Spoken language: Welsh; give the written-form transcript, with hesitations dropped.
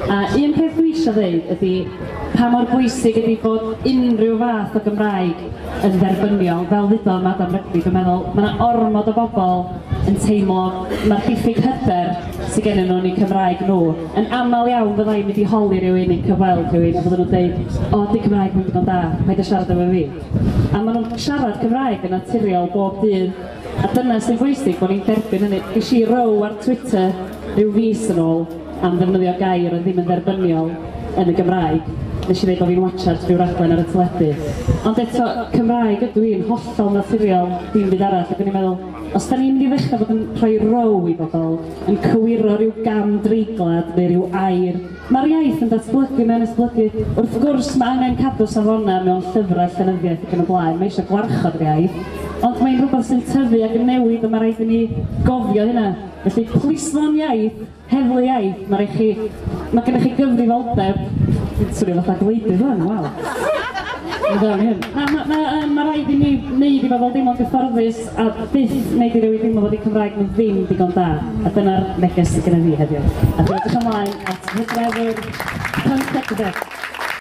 A un peth dwi eisiau ddeud ydy pa mor bwysig ydy bod unrhyw fath o Gymraeg yn dderbyniol. Fel ddudodd Madam Rygbi, dwi'n meddwl mae yna ormod o bobl yn teimlo mae'r diffyg hyder sydd gennyn nhw yn eu Cymraeg nhw. Yn aml iawn fydda i'n mynd i holi rhywun neu'n cyfweld rhywun a fydden nhw'n dweud, o, di Cymraeg ddim digon da, paid â siarad efo fi. A maen nhw'n siarad Cymraeg yn naturiol bob dydd. A dyna sy'n bwysig, bod ni'n derbyn hynny. Ges i row ar Twitter rhyw fis yn ôl am ddefnyddio gair oedd ddim yn dderbyniol yn y Gymraeg. Nes i ddweud bod fi'n watchad rhyw raglen ar y teledu. Ond eto, Cymraeg ydw i'n hollol naturiol, dim byd arall. Ac o'n i'n meddwl, os da ni'n mynd i ddechrau bod yn rhoi row i bobl, yn cywiro rhyw gam dreiglad neu rhyw air, mae'r iaith yn datblygu, mae'n esblygu. Wrth gwrs, mae angen cadw safonau mewn llyfrau llenyddiaeth ac yn y blaen. Mae eisiau gwarchod yr iaith. Ond mae'n rhywbeth sy'n tyfu ac yn newid, a mae rhaid i ni gofio hynna. Felly, plismon iaith, heddlu iaith, mae rhaid chi, mae gennych chi gyfrifoldeb. Dwi'n swnio fatha gwleidydd rwan, waw. Na, ma rhaid i ni wneud i bobl deimlo'n gyfforddus a byth wneud i rywun deimlo fod eu Cymraeg nhw ddim digon da. A dyna'r neges sydd gennym fi heddiw. A dwi'n edrych ymlaen at hydref yr 15.